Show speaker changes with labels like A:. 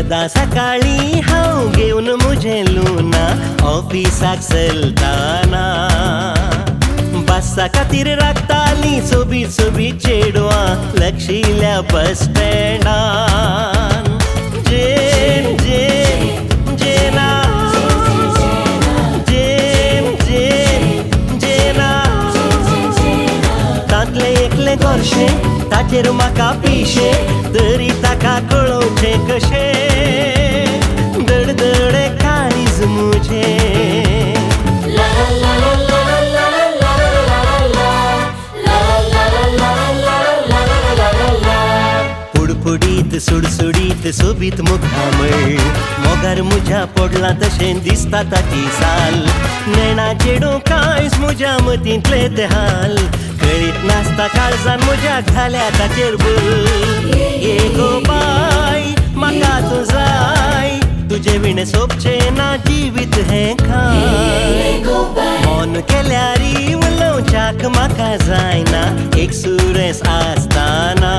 A: सदां सकाळीं हांव घेवन म्हजें लुना ऑफिसाक चलताना बसा खातीर राखतालीं सोबीत सोबीत चेडवां लक्षिल्या बस स्टँडान जेन जेन जेना जेन जेन जेना तांतलें एकलें गोरशें ताचेर म्हाका पिशें तरी ताका कळोवचें कशें दडदडे काळीज म्हजें. पुडपुडीत सुडसुडीत सोबीत मुखामळ मोगार म्हज्या पडलां तशें दिसता ताची साल नेणा चेडूं कांयच म्हज्या मतींतले ते हाल कळीत नासता काळजान म्हज्या घाल्या ताचेर भूल. ये गो बाय म्हाका तूं जाय तुजे विणें सोबचें ना जिवीत हें खाय मन केल्यार उलोवच्याक म्हाका जायना एक सुरेस आसतना.